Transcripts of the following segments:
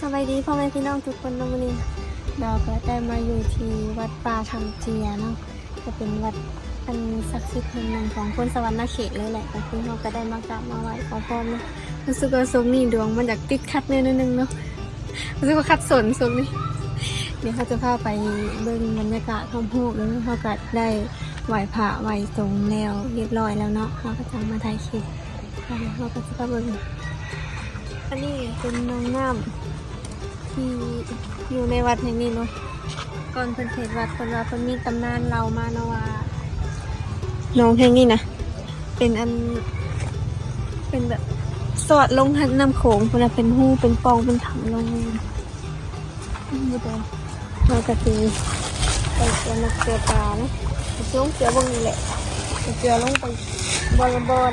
ສະບາຍດີພໍ່ແມ່ພີ່ນ້ອງທຸກຄົນເນາະ, ມື້ນີ້ດາວກໍໄດ້ມາຢູ່ທີ່ວັດປ່າຖ້ຳເຈຍເນາະ, ກໍເປັນວັດອັນສັກສິດແຫ່ງໜຶ່ງຂອງຄົນສະຫວັນນະເຂດເລີຍແຫຼະ. ກໍຄືເຮົາກໍໄດ້ມາກາບມາໄຫວ້ຂໍພອນເນາະ, ຮູ້ສຶກວ່າຊ່ວງນີ້ດວງມັນຢາກຕິດຂັດແດ່ໜ້ອຍໜຶ່ງເນາະ, ຮູ້ສຶກວ່າຂັດສົນຊ່ວງນີ້. ດຽວເຮົາຈະພາໄປເບິ່ງບັນຍາກາດຮອບໆ ເນາະ. ເຮົາກໍໄດ້ໄຫວ້ພະໄຫວ້ສົງແລ້ວຮຽບຮ້ອຍແລ້ວເນາະ, ເຮົາກໍຈະມາຖ່າຍຄລິບ. ເຮົາກໍຊິໄປເບິ່ງ. ອັນນີ້ເປັນໜອງນ້ຳທີ່ຢູ່ໃນວັດແຫ່ງນີ້ເນາະ. ກ່ອນເພິ່ນເຮັດວັດ ເພິ່ນວ່າເພິ່ນມີຕຳນານເລົ່າມາເນາະວ່າ ໜອງແຫ່ງນີ້ນະ ເປັນອັນ ເປັນແບບສອດລົງນ້ຳໂຂງພຸ້ນນະ, ເປັນຮູເປັນປ່ອງເປັນຖ້ຳລົງ. ເຮົາກໍຊິໄປເຈາະນົກເຈາະປາເນາະ, ລົງເຈາະເບິ່ງນີ້ແຫຼະ, ເຈາະລົງໄປບ່ອນລະບ່ອນ.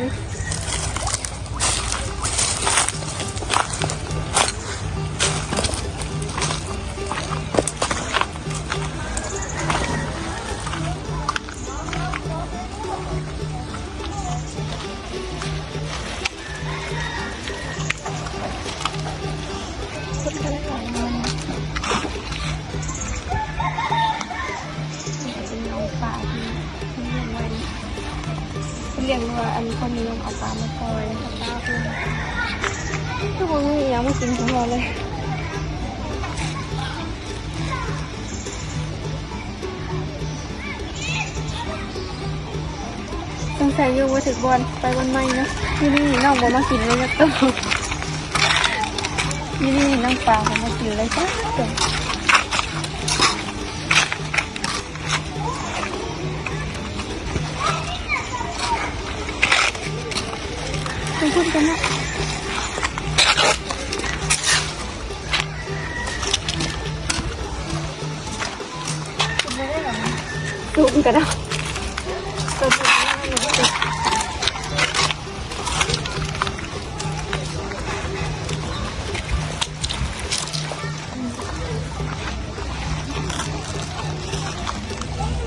ເປັນນ້ອງປາທີ່ເພິ່ນລ້ຽງໄວ້, ເພິ່ນລ້ຽງ ຫຼືວ່າອັນເຂົານິຍົມເອົາປາມາປ່ອຍໃຫ້ປາເພິ່ນ. ຄືບໍ່ມີອີ່ຫຍັງມາກິນຂອງເຮົາເລີຍ. ສົງໄສຢູ່ບໍ່ຖືກບ່ອນ, ໄປບ່ອນໃໝ່ເນາະ. ຢູ່ນີ້ນ້ອງບໍ່ມາກິນເລີຍຈັກໂຕ, ຢູ່ນີ້ນ້ອງປາບໍ່ມາກິນເລີຍຈັກໂຕ. ໄປພຸ້ນກັນເນາະ. ສູງກະດອກ.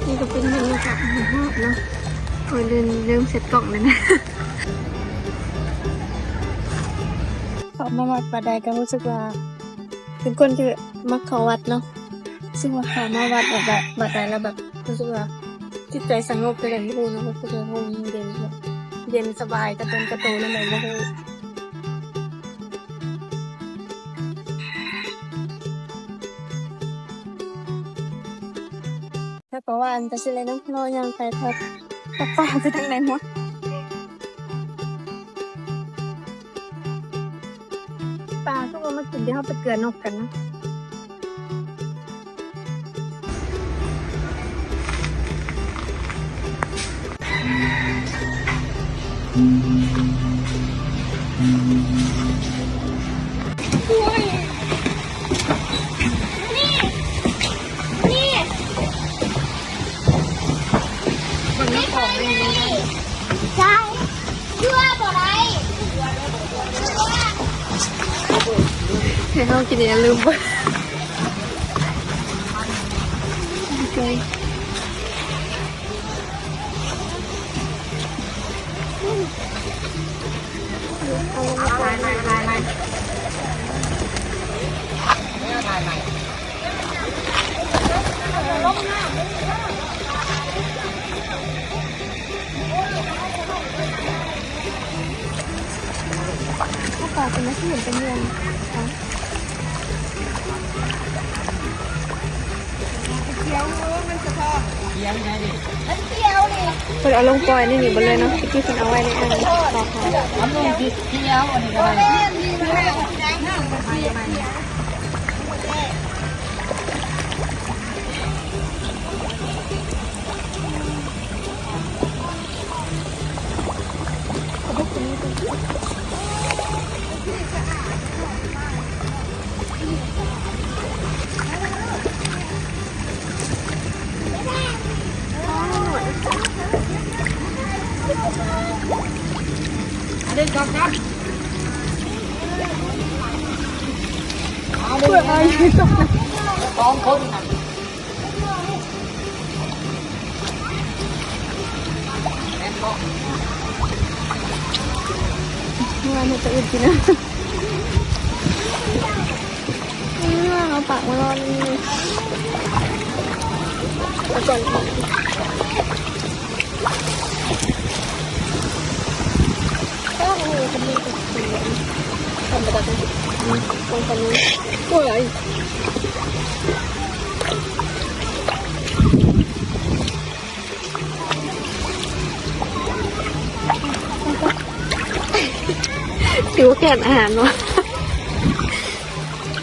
ນີ້ກໍເປັນບັນຍາກາດຮອບໆ ເນາະ. ໂອ້ຍ ລືມ ລືມເຊັດກ້ອງເລີຍນະ. ເຂົ້າມາວັດບາດໃດກໍຮູ້ສຶກວ່າ ເປັນຄົນທີ່ມັກເຂົ້າວັດເນາະ, ຮູ້ສຶກວ່າເຂົ້າມາວັດແບບ ບາດໃດແລ້ວແບບ ຮູ້ສຶກວ່າຈິດໃຈສະຫງົບຈັ່ງໃດບໍ່ຮູ້ເນາະ, ຮູ້ສຶກວ່າຮົ່ມເຢັນ ແບບເຢັນສະບາຍ ກະຕົນກະໂຕນຳໃດບໍ່ຮູ້. ແລ້ວກໍວ່າອັນ ໄປຊິເລີຍເນາະ, ເລາະຍ່າງໄປ ເພາະວ່າປ່າໄປທາງໃດໝົດ. ປາຄືວ່າມາກິນ, ດຽວເຮົາໄປເກືອນົກກັນນະ. ໃຫ້ເຮົາກິນຢ່າລືມເບິ່ງ. ເອົາປາຕົວນັ້ນຄືເຫັນເປັນເຫຍື່ອ. ເພິ່ນເອົາລົງປ່ອຍໃນນີ້ເບິດເລີຍເນາະ, ທີ່ເພິ່ນເອົາໄວ້ໃນອ່າງເນາະ. ເອົາລົງທີ່ ທີ່ເອົາອັນນີ້ກໍໄດ້. ເປີດມາຢູ່ ສອງຄົນນະ. ເມື່ອວານເຮົາຈະອຶດກິນນະ. ປາກມັນນອນ ແລ້ວກ່ອນ ທຳມະດາ ໂອ້ຍ ຖືວ່າແກ່ນອາຫານເນາະ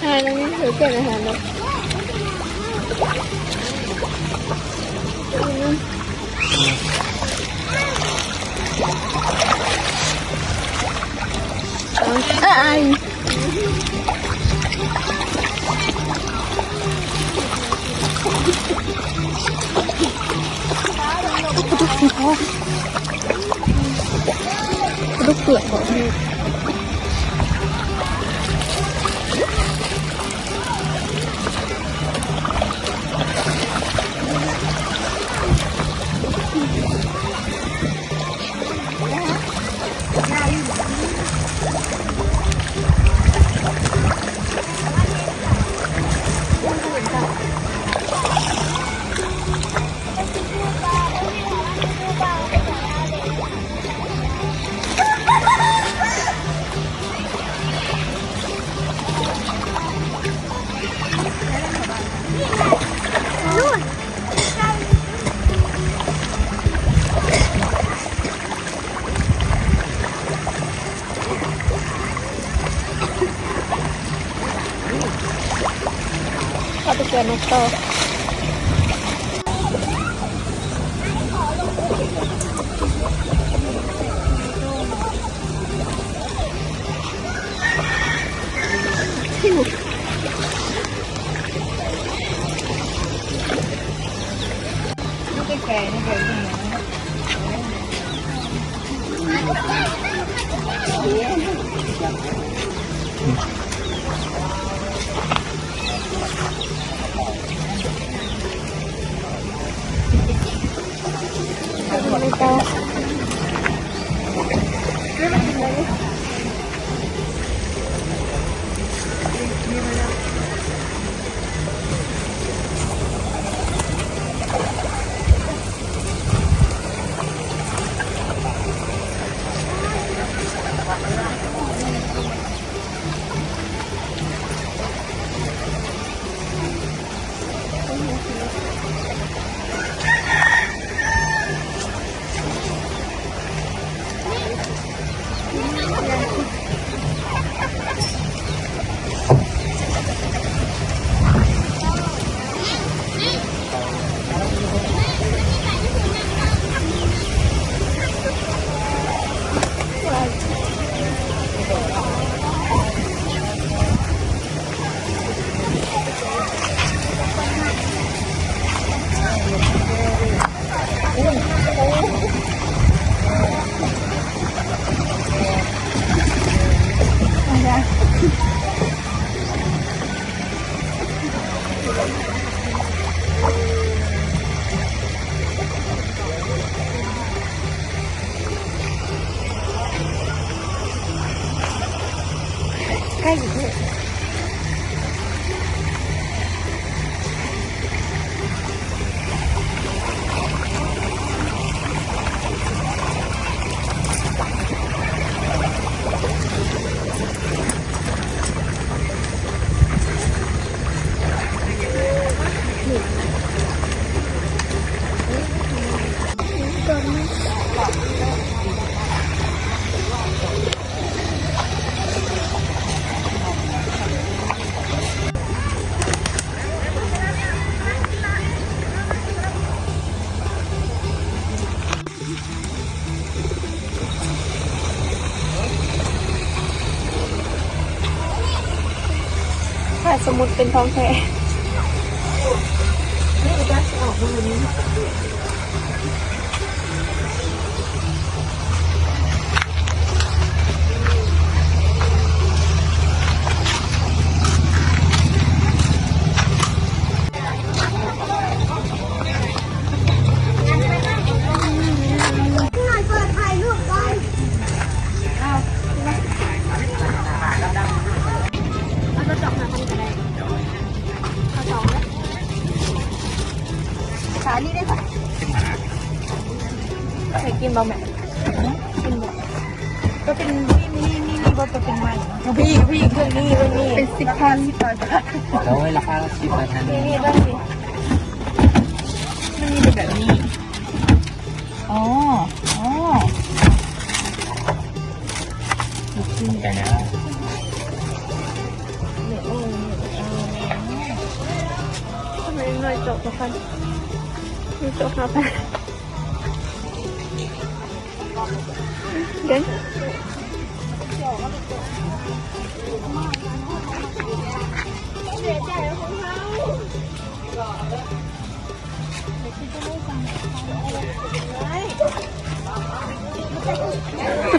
ອາຫານອັນນີ້ຖືວ່າແກ່ນອາຫານເນາະ ອາຍ. ປາດຸກເປືອກບໍ່? ເຂົ້າໄປເຈື່ອນົກຕໍ່. ໃກ້ຢູ່ເດ້. ຖ້າສົມມຸດເປັນທອງແທ້. ເອົາກະຈອກມາທາງນີ້ກະໄດ້. ສາລີເດ້ ເຄີຍກິນບໍ່ແມ່? ກິນບໍ່? ກໍເປັນ ມີ ມີ ມີ ມີບໍ່ ກໍເປັນໄມ້ເນາະ. ເອົາໄປອີກ ເອົາໄປອີກ ເລື່ອງນີ້ ເລື່ອງນີ້ ເປັນສິບພັນ ສິບພັນ. ໂອ້ຍ ລາຄາສິບພັນ ນີ້ ນີ້ ເບິ່ງນີ້ ມັນມີແຕ່ແບບນີ້. ອໍ ອໍ ລູກຊິ້ນໄກ່ນະ. ທຳໄມໜ້ອຍໂຕກວ່າກັນ? ມີໂຕກເຮົາໄປ ເດີນ. ສະ